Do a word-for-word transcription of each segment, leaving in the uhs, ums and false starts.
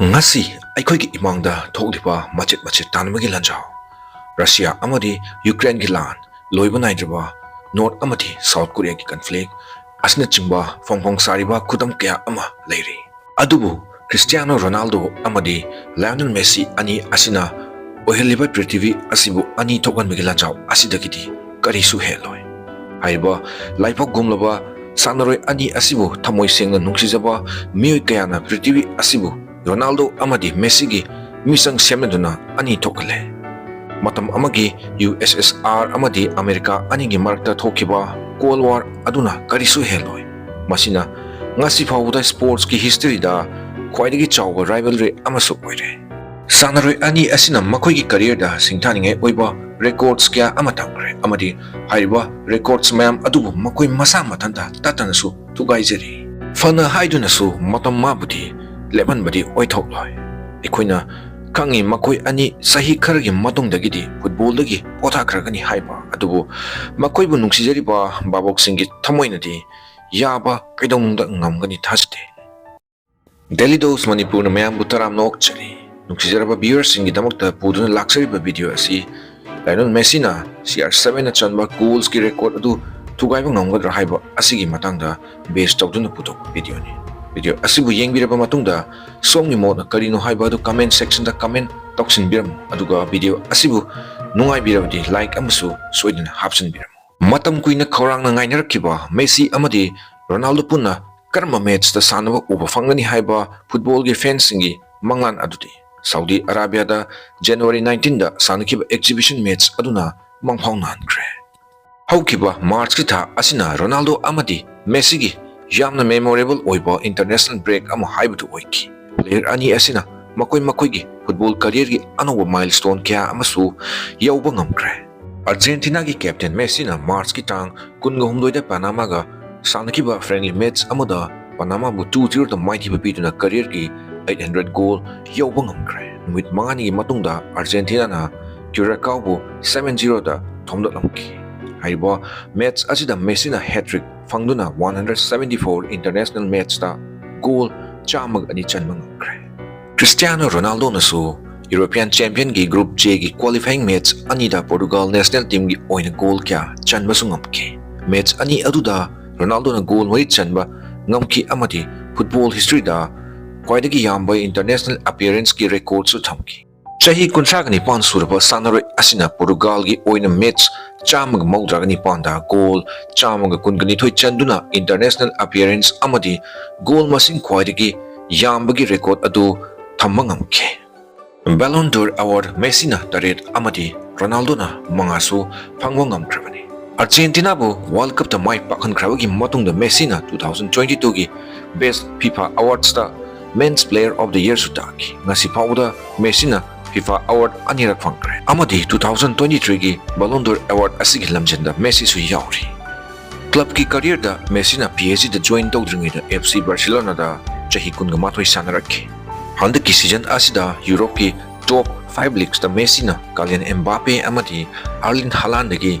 ꯉꯁꯤ ꯑꯩꯈꯣꯏꯒꯤ ꯏꯃꯥꯡꯗ ꯊꯣꯛꯂꯤꯕ ꯃꯆꯦꯠ ꯃꯆꯦꯠ ꯇꯥꯟꯅꯕꯒꯤ ꯂꯥꯟꯖꯥꯎ, ꯔꯁꯤꯌꯥ ꯑꯃꯗꯤ ꯌꯨꯀ꯭ꯔꯦꯟꯒꯤ ꯂꯥꯟ, ꯂꯣꯏꯕ ꯅꯥꯏꯗ꯭ꯔꯕ ꯅꯣꯔꯠ ꯑꯃꯗꯤ ꯁꯥꯎꯠ ꯀꯣꯔꯤꯌꯥꯒꯤ ꯀꯟꯐ꯭ꯂꯤꯛ ꯑꯁꯤꯅꯆꯤꯡꯕ ꯐꯣꯡ ꯐꯣꯡ ꯁꯥꯔꯤꯕ ꯈꯨꯗꯝ ꯀꯌꯥ ꯑꯃ ꯂꯩꯔꯤ꯫ ꯑꯗꯨꯕꯨ ꯈ꯭ꯔꯤꯁꯇꯤꯌꯥꯅꯣ ꯔꯣꯅꯥꯜꯗꯣ ꯑꯃꯗꯤ ꯂꯥꯌꯣꯅꯦꯜ ꯃꯦꯁꯤ ꯑꯅꯤ ꯑꯁꯤꯅ ꯑꯣꯏꯍꯜꯂꯤꯕ ꯄ꯭ꯔꯤꯊꯤꯕꯤ ꯑꯁꯤꯕꯨ ꯑꯅꯤ ꯊꯣꯛꯍꯟꯕꯒꯤ ꯂꯥꯟꯖꯥꯎ ꯑꯁꯤꯗꯒꯤꯗꯤ ꯀꯔꯤꯁꯨ ꯍꯦꯜꯂꯣꯏ꯫ ꯍꯥꯏꯔꯤꯕ ꯂꯥꯏꯕꯛ ꯒꯨꯝꯂꯕ ꯁꯥꯟꯅꯔꯣꯏ ꯑꯅꯤ ꯑꯁꯤꯕꯨ ꯊꯃꯣꯏ ꯁꯦꯡꯅ ꯅꯨꯡꯁꯤꯖꯕ ꯃꯤꯑꯣꯏ ꯀꯌꯥꯅ ꯄ꯭ꯔꯤꯊꯤꯕꯤ ꯑꯁꯤꯕꯨ ꯔꯣꯅꯥꯜꯗꯣ ꯑꯃꯗꯤ ꯃꯦꯁꯤꯒꯤ ꯃꯤꯆꯪ ꯁꯦꯝꯅꯗꯨꯅ ꯑꯅꯤ ꯊꯣꯛꯍꯜꯂꯦ꯫ ꯃꯇꯝ ꯑꯃꯒꯤ ꯌꯨ ꯑꯦꯁ ꯑꯦꯁ ꯑꯥꯔ ꯑꯃꯗꯤ ꯑꯃꯦꯔꯤꯀꯥ ꯑꯅꯤꯒꯤ ꯃꯔꯛꯇ ꯊꯣꯛꯈꯤꯕ ꯀꯣꯜ ꯋꯥꯔ ꯑꯗꯨꯅ ꯀꯔꯤꯁꯨ ꯍꯦꯜꯂꯣꯏ꯫ ꯃꯁꯤꯅ ꯉꯁꯤ ꯐꯥꯎꯕꯗ ꯁ꯭ꯄꯣꯔꯠꯁꯀꯤ ꯍꯤꯁꯇꯔꯤꯗ ꯈ꯭ꯋꯥꯏꯗꯒꯤ ꯆꯥꯎꯕ ꯔꯥꯏꯕꯜꯔꯤ ꯑꯃꯁꯨ ꯑꯣꯏꯔꯦ꯫ ꯁꯥꯟꯅꯔꯣꯏ ꯑꯅꯤ ꯑꯁꯤꯅ ꯃꯈꯣꯏꯒꯤ ꯀꯔꯤꯌꯔꯗ ꯁꯤꯡꯊꯥꯅꯤꯡꯉꯥꯏ ꯑꯣꯏꯕ ꯔꯦꯀꯣꯔꯗꯁ ꯀꯌꯥ ꯑꯃ ꯊꯝꯈ꯭ꯔꯦ ꯑꯃꯗꯤ ꯍꯥꯏꯔꯤꯕ ꯔꯦꯀꯣꯔꯗꯁ ꯃꯌꯥꯝ ꯑꯗꯨꯕꯨ ꯃꯈꯣꯏ ꯃꯁꯥ ꯃꯊꯟꯇ ꯇꯠꯇꯅꯁꯨ ꯊꯨꯒꯥꯏꯖꯔꯤ꯫ ꯐꯅ ꯍꯥꯏꯗꯨꯅꯁꯨ ꯃꯇꯝ ꯃꯥꯕꯨꯗꯤ ꯂꯦꯞꯍꯟꯕꯗꯤ ꯑꯣꯏꯊꯣꯛꯂꯣꯏ꯫ ꯑꯩꯈꯣꯏꯅ ꯈꯪꯉꯤ ꯃꯈꯣꯏ ꯑꯅꯤ ꯆꯍꯤ ꯈꯔꯒꯤ ꯃꯇꯨꯡꯗꯒꯤꯗꯤ ꯐꯨꯠꯕꯣꯜꯗꯒꯤ ꯄꯣꯊꯥꯈ꯭ꯔꯒꯅꯤ ꯍꯥꯏꯕ, ꯑꯗꯨꯕꯨ ꯃꯈꯣꯏꯕꯨ ꯅꯨꯡꯁꯤꯖꯔꯤꯕ ꯚꯥꯕꯣꯛꯁꯤꯡꯒꯤ ꯊꯃꯣꯏꯅꯗꯤ ꯌꯥꯕ ꯀꯩꯗꯧꯅꯨꯡꯗ ꯉꯝꯒꯅꯤ ꯊꯥꯖꯗꯦ꯫ ꯗꯦꯂꯤ ꯗꯣꯁ ꯃꯅꯤꯄꯨꯔꯅ ꯃꯌꯥꯝꯕꯨ ꯇꯔꯥꯝꯅ ꯑꯣꯛꯆꯔꯤ꯫ ꯅꯨꯡꯁꯤꯖꯔꯕ ꯚꯤꯌꯨꯋꯔꯁꯤꯡꯒꯤꯗꯃꯛꯇ ꯄꯨꯗꯨꯅ ꯂꯥꯛꯆꯔꯤꯕ ꯚꯤꯗꯤꯑꯣ ꯑꯁꯤ ꯂꯥꯏꯑꯣꯅꯦꯜ ꯃꯦꯁꯤꯅ ꯁꯤ ꯑꯥꯔ ꯁꯚꯦꯟꯅ ꯆꯟꯕ ꯒꯣꯜꯁꯀꯤ ꯔꯦꯀꯣꯔꯗ ꯑꯗꯨ ꯊꯨꯒꯥꯏꯕ ꯉꯝꯒꯗ꯭ꯔꯥ ꯍꯥꯏꯕ ꯑꯁꯤꯒꯤ ꯃꯇꯥꯡꯗ ꯕꯦꯖ ꯇꯧꯗꯨꯅ ꯄꯨꯊꯣꯛꯄ ꯚꯤꯗꯤꯑꯣꯅꯤ꯫ ꯚꯤꯗꯤꯑꯣ ꯑꯁꯤꯕꯨ ꯌꯦꯡꯕꯤꯔꯕ ꯃꯇꯨꯡꯗ ꯁꯣꯝꯒꯤ ꯃꯣꯠꯅ ꯀꯔꯤꯅꯣ ꯍꯥꯏꯕ ꯑꯗꯨ ꯀꯃꯦꯟ ꯁꯦꯛꯁꯟꯗ ꯀꯃꯦꯟ ꯇꯧꯁꯤꯟꯕꯤꯔꯝꯃꯨ, ꯑꯗꯨꯒ ꯚꯤꯗꯤꯑꯣ ꯑꯁꯤꯕꯨ ꯅꯨꯡꯉꯥꯏꯕꯤꯔꯕꯗꯤ ꯂꯥꯏꯛ ꯑꯃꯁꯨ ꯁꯣꯏꯗꯅ ꯍꯥꯞꯆꯤꯟꯕꯤꯔꯝꯃꯨ꯫ ꯃꯇꯝ ꯀꯨꯏꯅ ꯈꯧꯔꯥꯡꯅ ꯉꯥꯏꯅꯔꯛꯈꯤꯕ ꯃꯦꯁꯤ ꯑꯃꯗꯤ ꯔꯣꯅꯥꯜꯗꯣ ꯄꯨꯟꯅ ꯀꯔꯝꯕ ꯃꯦꯠꯆꯇ ꯁꯥꯟꯅꯕ ꯎꯕ ꯐꯪꯒꯅꯤ ꯍꯥꯏꯕ ꯐꯨꯠꯕꯣꯜꯒꯤ ꯐꯦꯟꯁꯤꯡꯒꯤ ꯃꯪꯂꯥꯟ ꯑꯗꯨꯗꯤ ꯁꯥꯎꯗꯤ ꯑꯔꯥꯕꯤꯌꯥꯗ ꯖꯅꯋꯥꯔꯤ ꯅꯥꯏꯟꯇꯤꯟꯗ ꯁꯥꯟꯅꯈꯤꯕ ꯑꯦꯛꯖꯤꯕꯤꯁꯟ ꯃꯦꯠꯆ ꯑꯗꯨꯅ ꯃꯪꯐꯥꯎꯅꯍꯟꯈ꯭ꯔꯦ꯫ ꯍꯧꯈꯤꯕ ꯃꯥꯔꯆꯀꯤ ꯊꯥ ꯑꯁꯤꯅ ꯔꯣꯅꯥꯜꯗꯣ ꯑꯃꯗꯤ ꯃꯦꯁꯤꯒꯤ ꯌꯥꯝꯅ ꯃꯦꯃꯣꯔꯦꯕꯜ ꯑꯣꯏꯕ ꯏꯟꯇꯔꯅꯦꯁꯅꯦꯜ ꯕ꯭ꯔꯦꯛ ꯑꯃ ꯍꯥꯏꯕꯗꯨ ꯑꯣꯏꯈꯤ꯫ ꯄ꯭ꯂꯦꯌꯔ ꯑꯅꯤ ꯑꯁꯤꯅ ꯃꯈꯣꯏ ꯃꯈꯣꯏꯒꯤ ꯐꯨꯠꯕꯣꯜ ꯀꯔꯤꯌꯔꯒꯤ ꯑꯅꯧꯕ ꯃꯥꯏꯜꯁ꯭ꯇꯣꯟ ꯀꯌꯥ ꯑꯃꯁꯨ ꯌꯧꯕ ꯉꯝꯈ꯭ꯔꯦ꯫ ꯑꯥꯔꯖꯦꯟꯇꯤꯅꯥꯒꯤ ꯀꯦꯞꯇꯦꯟ ꯃꯦꯁꯤꯅ ꯃꯥꯔꯆꯀꯤ ꯇꯥꯡ ꯀꯨꯟꯒ ꯍꯨꯝꯗꯣꯏꯗ ꯄꯅꯥꯃꯥꯒ ꯁꯥꯟꯅꯈꯤꯕ ꯐ꯭ꯔꯦꯟꯂꯤ ꯃꯦꯠꯆ ꯑꯃꯗ ꯄꯅꯥꯃꯥꯕꯨ ꯇꯨ ꯖꯤꯔꯣꯗ ꯃꯥꯏꯊꯤꯕ ꯄꯤꯗꯨꯅ ꯀꯔꯤꯌꯔꯒꯤ ꯑꯩꯠ ꯍꯟꯗ꯭ꯔꯦꯠ ꯒꯣꯜ ꯌꯧꯕ ꯉꯝꯈ꯭ꯔꯦ꯫ ꯅꯨꯃꯤꯠ ꯃꯉꯥꯅꯤꯒꯤ ꯃꯇꯨꯡꯗ ꯑꯥꯔꯖꯦꯟꯇꯤꯅꯥꯅ ꯀ꯭ꯌꯨꯔꯥꯀꯥꯎꯕꯨ ꯁꯚꯦꯟ ꯖꯤꯔꯣꯗ ꯊꯣꯝꯗꯠꯂꯝꯈꯤ꯫ ꯍꯥꯏꯔꯤꯕ ꯃꯦꯠꯆ ꯑꯁꯤꯗ ꯃꯦꯁꯤꯅ ꯍꯦꯇ꯭ꯔꯤꯛ ꯐꯪꯗꯨꯅ one hundred seventy for international ꯃꯦꯠꯆꯇ ꯒꯣꯜ ꯆꯥꯝꯃꯒ ꯑꯅꯤ ꯆꯟꯕ ꯉꯝꯈ꯭ꯔꯦ꯫ ꯈ꯭ꯔꯤꯁꯇꯤꯌꯥꯅꯣ ꯔꯣꯅꯥꯜꯗꯣꯅꯁꯨ ꯌꯨꯔꯣꯄꯤꯌꯥꯟ ꯆꯦꯝꯄꯤꯌꯟꯒꯤ ꯒ꯭ꯔꯨꯞ ꯖꯦꯒꯤ ꯀ꯭ꯋꯥꯂꯤꯐꯥꯏꯌꯤꯡ ꯃꯦꯠꯆ ꯑꯅꯤꯗ ꯄꯣꯔꯇꯨꯒꯥꯜ ꯅꯦꯁꯅꯦꯜ ꯇꯤꯝꯒꯤ ꯑꯣꯏꯅ ꯒꯣꯜ ꯀꯌꯥ ꯆꯟꯕꯁꯨ ꯉꯝꯈꯤ꯫ ꯃꯦꯠꯆ ꯑꯅꯤ ꯑꯗꯨꯗ ꯔꯣꯅꯥꯜꯗꯣꯅ ꯒꯣꯜ ꯃꯔꯤ ꯆꯟꯕ ꯉꯝꯈꯤ ꯑꯃꯗꯤ ꯐꯨꯠꯕꯣꯜ ꯍꯤꯁꯇ꯭ꯔꯤꯗ ꯈ꯭ꯋꯥꯏꯗꯒꯤ ꯌꯥꯝꯕ ꯏꯟꯇꯔꯅꯦꯁꯅꯦꯜ ꯑꯄꯤꯌꯔꯦꯟꯁꯀꯤ ꯔꯦꯀꯣꯔꯗꯁꯨ ꯊꯝꯈꯤ꯫ ꯆꯍꯤ ꯀꯨꯟꯊ꯭ꯔꯥꯒ ꯅꯤꯄꯥꯟ ꯁꯨꯔꯕ ꯁꯥꯟꯅꯔꯣꯏ ꯑꯁꯤꯅ ꯄꯣꯔꯇꯨꯒꯥꯜꯒꯤ ꯑꯣꯏꯅ ꯃꯦꯠꯆ ꯆꯥꯝꯃꯒ ꯃꯧꯗ꯭ꯔꯥꯒ ꯅꯤꯄꯥꯟꯗ ꯒꯣꯜ ꯆꯥꯝꯃꯒ ꯀꯨꯟꯒ ꯅꯤꯊꯣꯏ ꯆꯟꯗꯨꯅ ꯏꯟꯇꯔꯅꯦꯁꯅꯦꯜ ꯑꯄꯤꯌꯔꯦꯟꯁ ꯑꯃꯗꯤ ꯒꯣꯜ ꯃꯁꯤꯡ ꯈ꯭ꯋꯥꯏꯗꯒꯤ ꯌꯥꯝꯕꯒꯤ ꯔꯦꯀꯣꯔꯗ ꯑꯗꯨ ꯊꯝꯕ ꯉꯝꯈꯤ꯫ ꯕꯦꯂꯣꯟ ꯗꯣꯔ ꯑꯦꯋꯥꯔꯗ ꯃꯦꯁꯤꯅ ꯇꯔꯦꯠ ꯑꯃꯗꯤ ꯔꯣꯅꯥꯜꯗꯣꯅ ꯃꯉꯥꯁꯨ ꯐꯪꯕ ꯉꯝꯈ꯭ꯔꯕꯅꯤ꯫ ꯑꯥꯔꯖꯦꯟꯇꯤꯅꯥꯕꯨ ꯋꯥꯔꯜꯗ ꯀꯞꯇ ꯃꯥꯏ ꯄꯥꯛꯍꯟꯈ꯭ꯔꯕꯒꯤ ꯃꯇꯨꯡꯗ ꯃꯦꯁꯤꯅ two thousand twenty twoꯒꯤ Best FIFA Awardsꯇ Men's Player of the Yearꯁꯨ ꯇꯥꯈꯤ꯫ ꯉꯁꯤ ꯐꯥꯎꯕꯗ ꯃꯦꯁꯤꯅ FIFA ꯑꯦꯋꯥꯔꯗ ꯑꯅꯤꯔꯛ ꯐꯪꯈ꯭ꯔꯦ ꯑꯃꯗꯤ two thousand twenty threeꯒꯤ Ballon d'Or Award ꯑꯁꯤꯒꯤ ꯂꯝꯖꯦꯟꯗ ꯃꯦꯁꯤꯁꯨ ꯌꯥꯎꯔꯤ꯫ ꯀ꯭ꯂꯕꯀꯤ ꯀꯔꯤꯌꯔꯗ ꯃꯦꯁꯤꯅ ꯄꯤ ꯑꯦꯁ ꯖꯤꯗ ꯖꯣꯏꯟ ꯇꯧꯗ꯭ꯔꯤꯉꯩꯗ ꯑꯦꯐ ꯁꯤ ꯕꯥꯔꯁꯦꯂꯣꯅꯥꯗ ꯆꯍꯤ ꯀꯨꯟꯒ ꯃꯥꯊꯣꯏ ꯁꯥꯟꯅꯔꯛꯈꯤ꯫ ꯍꯟꯗꯛꯀꯤ ꯁꯤꯖꯟ ꯑꯁꯤꯗ ꯌꯨꯔꯣꯞꯀꯤ ꯇꯣꯞ ꯐꯥꯏꯚ ꯂꯤꯒꯁꯇ ꯃꯦꯁꯤꯅ ꯀꯥꯂꯤꯌꯟ ꯑꯦꯝꯕꯥꯄꯦ ꯑꯃꯗꯤ ꯑꯥꯔꯂꯤꯟ ꯍꯥꯂꯥꯟꯗꯒꯤ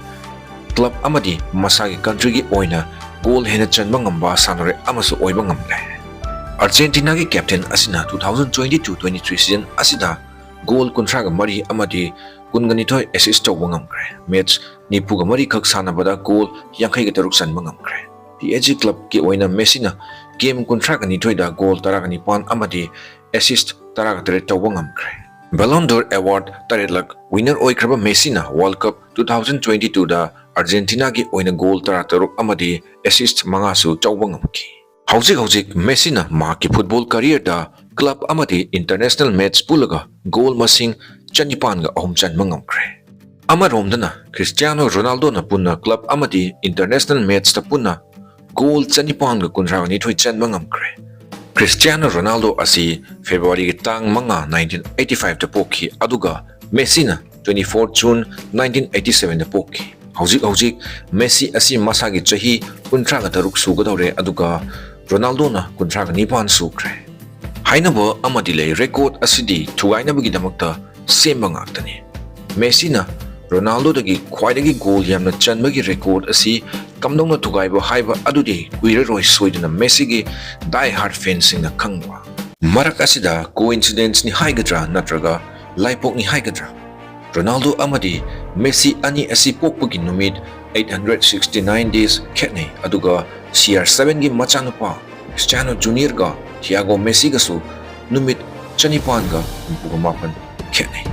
ꯀ꯭ꯂꯕ ꯑꯃꯗꯤ ꯃꯁꯥꯒꯤ ꯀꯟꯇ꯭ꯔꯤꯒꯤ ꯑꯣꯏꯅ ꯒꯣꯜ ꯍꯦꯟꯅ ꯆꯟꯕ ꯉꯝꯕ ꯁꯥꯟꯅꯔꯣꯏ ꯑꯃꯁꯨ ꯑꯣꯏꯕ ꯉꯝꯂꯦ꯫ ꯑꯥꯔꯖꯦꯟꯇꯤꯅꯥꯒꯤ ꯀꯦꯞꯇꯦꯟ ꯑꯁꯤꯅ two thousand twenty two twenty three season ꯑꯁꯤꯗ ꯒꯣꯜ ꯀꯨꯟꯊ꯭ꯔꯥꯒ ꯃꯔꯤ ꯑꯃꯗꯤ ꯀꯨꯟꯒ ꯅꯤꯊꯣꯏ ꯑꯦꯁꯤꯁ ꯇꯧꯕ ꯉꯝꯈ꯭ꯔꯦ꯫ ꯃꯦꯠꯆ ꯅꯤꯐꯨꯒ ꯃꯔꯤꯈꯛ ꯁꯥꯟꯅꯕꯗ ꯒꯣꯜ ꯌꯥꯡꯈꯩꯒ ꯇꯔꯨꯛ ꯆꯟꯕ ꯉꯝꯈ꯭ꯔꯦ꯫ ꯄꯤ ꯑꯦꯁ ꯖꯤ ꯀ꯭ꯂꯕꯀꯤ ꯑꯣꯏꯅ ꯃꯦꯁꯤꯅ ꯒꯦꯝ ꯀꯨꯟꯊ꯭ꯔꯥꯒ ꯅꯤꯊꯣꯏꯗ ꯒꯣꯜ ꯇꯔꯥꯒ ꯅꯤꯄꯥꯟ ꯑꯃꯗꯤ ꯑꯦꯁꯤꯁ ꯇꯔꯥꯒ ꯇꯔꯦꯠ ꯇꯧꯕ ꯉꯝꯈ꯭ꯔꯦ꯫ ꯕꯦꯂꯣꯟ ꯗꯣꯔ ꯑꯦꯋꯥꯔꯗ ꯇꯔꯦꯠꯂꯛ ꯋꯤꯅꯔ ꯑꯣꯏꯈ꯭ꯔꯕ ꯃꯦꯁꯤꯅ world cup two thousand twenty twoꯗ ꯑꯥꯔꯖꯦꯟꯇꯤꯅꯥꯒꯤ ꯑꯣꯏꯅ ꯒꯣꯜ ꯇꯔꯥꯇꯔꯨꯛ ꯑꯃꯗꯤ ꯑꯦꯁꯤꯁ ꯃꯉꯥꯁꯨ ꯇꯧꯕ ꯉꯝꯈꯤ꯫ ꯍꯧꯖꯤꯛ ꯍꯧꯖꯤꯛ ꯃꯦꯁꯤꯅ ꯃꯍꯥꯛꯀꯤ ꯐꯨꯠꯕꯣꯜ ꯀꯔꯤꯌꯔꯗ ꯀ꯭ꯂꯕ ꯑꯃꯗꯤ ꯏꯟꯇꯔꯅꯦꯁꯅꯦꯜ ꯃꯦꯠꯆ ꯄꯨꯜꯂꯒ ꯒꯣꯜ ꯃꯁꯤꯡ ꯆꯅꯤꯄꯥꯟꯒ ꯑꯍꯨꯝ ꯆꯟꯕ ꯉꯝꯈ꯭ꯔꯦ꯫ ꯑꯃꯔꯣꯝꯗꯅ ꯈ꯭ꯔꯤꯁꯇꯤꯌꯥꯅꯣ ꯔꯣꯅꯥꯜꯗꯣꯅ ꯄꯨꯟꯅ ꯀ꯭ꯂꯕ ꯑꯃꯗꯤ ꯏꯟꯇꯔꯅꯦꯁꯅꯦꯜ ꯃꯦꯠꯆꯇ ꯄꯨꯟꯅ ꯒꯣꯜ ꯆꯅꯤꯄꯥꯟꯒ ꯀꯨꯟꯊ꯭ꯔꯥꯒ ꯅꯤꯊꯣꯏ ꯆꯟꯕ ꯉꯝꯈ꯭ꯔꯦ꯫ ꯈ꯭ꯔꯤꯁꯇꯤꯌꯥꯅꯣ ꯔꯣꯅꯥꯜꯗꯣ ꯑꯁꯤ ꯐꯦꯕ꯭ꯔꯨꯋꯥꯔꯤꯒꯤ ꯇꯥꯡ ꯃꯉꯥ, nineteen eighty fiveꯇ ꯄꯣꯛꯈꯤ, ꯑꯗꯨꯒ ꯃꯦꯁꯤꯅ twenty four June nineteen eighty sevenꯗ ꯄꯣꯛꯈꯤ꯫ ꯍꯧꯖꯤꯛ ꯍꯧꯖꯤꯛ ꯃꯦꯁꯤ ꯑꯁꯤ ꯃꯁꯥꯒꯤ ꯆꯍꯤ ꯀꯨꯟꯊ꯭ꯔꯥꯒ ꯇꯔꯨꯛ ꯁꯨꯒꯗꯧꯔꯦ, ꯑꯗꯨꯒ ꯔꯣꯅꯥꯜꯗꯣꯅ ꯀꯨꯟꯊ꯭ꯔꯥꯒ ꯅꯤꯄꯥꯟ ꯁꯨꯈ꯭ꯔꯦ꯫ ꯍꯥꯏꯅꯕ ꯑꯃꯗꯤ ꯂꯩ, ꯔꯦꯀꯣꯔꯗ ꯑꯁꯤꯗꯤ ꯊꯨꯒꯥꯏꯅꯕꯒꯤꯗꯃꯛꯇ ꯁꯦꯝꯕ ꯉꯥꯛꯇꯅꯤ꯫ ꯃꯦꯁꯤꯅ ꯔꯣꯅꯥꯜꯗꯣꯗꯒꯤ ꯈ꯭ꯋꯥꯏꯗꯒꯤ ꯒꯣꯜ ꯌꯥꯝꯅ ꯆꯟꯕꯒꯤ ꯔꯦꯀꯣꯔꯗ ꯑꯁꯤ ꯀꯝꯗꯧꯅ ꯊꯨꯒꯥꯏꯕ ꯍꯥꯏꯕ ꯑꯗꯨꯗꯤ ꯀꯨꯏꯔꯔꯣꯏ ꯁꯣꯏꯗꯅ ꯃꯦꯁꯤꯒꯤ ꯗꯥꯏ ꯍꯥꯔꯗ ꯐꯦꯟꯁꯤꯡꯅ ꯈꯪꯕ꯫ ꯃꯔꯛ ꯑꯁꯤꯗ coincidenceꯅꯤ ꯍꯥꯏꯒꯗ꯭ꯔꯥ ꯅꯠꯇ꯭ꯔꯒ ꯂꯥꯏꯄꯣꯛꯅꯤ ꯍꯥꯏꯒꯗ꯭ꯔꯥ? ꯔꯣꯅꯥꯜꯗꯣ ꯑꯃꯗꯤ ꯃꯦꯁꯤ ꯑꯅꯤ ꯑꯁꯤ ꯄꯣꯛꯄꯒꯤ ꯅꯨꯃꯤꯠ eight hundred sixty nine days ꯈꯦꯠꯅꯩ, ꯑꯗꯨꯒ C R sevenꯒꯤ ꯃꯆꯥꯅꯨꯄꯥ ꯀ꯭ꯔꯤꯁꯇꯤꯌꯥꯅꯣ ꯖꯨꯅꯤꯌꯔꯒ ꯊꯤꯌꯥꯒꯣ ꯃꯦꯁꯤꯒꯁꯨ ꯅꯨꯃꯤꯠ ꯆꯅꯤꯄꯥꯟꯒ ꯍꯨꯝꯐꯨꯒ ꯃꯥꯄꯟ ꯈꯦꯠꯅꯩ꯫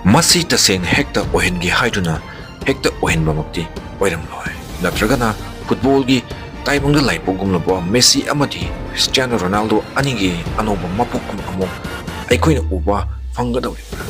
ꯃꯁꯤ ꯇꯁꯦꯡꯅ ꯍꯦꯛꯇ ꯑꯣꯏꯍꯟꯒꯦ ꯍꯥꯏꯗꯨꯅ ꯍꯦꯛꯇ ꯑꯣꯏꯍꯟꯕꯃꯛꯇꯤ ꯑꯣꯏꯔꯝꯂꯣꯏ꯫ ꯅꯠꯇ꯭ꯔꯒꯅ ꯐꯨꯠꯕꯣꯜꯒꯤ ꯇꯥꯏꯕꯪꯗ ꯂꯥꯏꯄꯣꯛꯒꯨꯝꯂꯕ ꯃꯦꯁꯤ ꯑꯃꯗꯤ ꯀ꯭ꯔꯤꯁꯇꯤꯌꯥꯅꯣ ꯔꯣꯅꯥꯜꯗꯣ ꯑꯅꯤꯒꯤ ꯑꯅꯧꯕ ꯃꯄꯣꯛ ꯑꯃ ꯑꯃꯨꯛ ꯑꯩꯈꯣꯏꯅ ꯎꯕ ꯐꯪꯒꯗꯧꯔꯤꯕ꯭ꯔꯥ?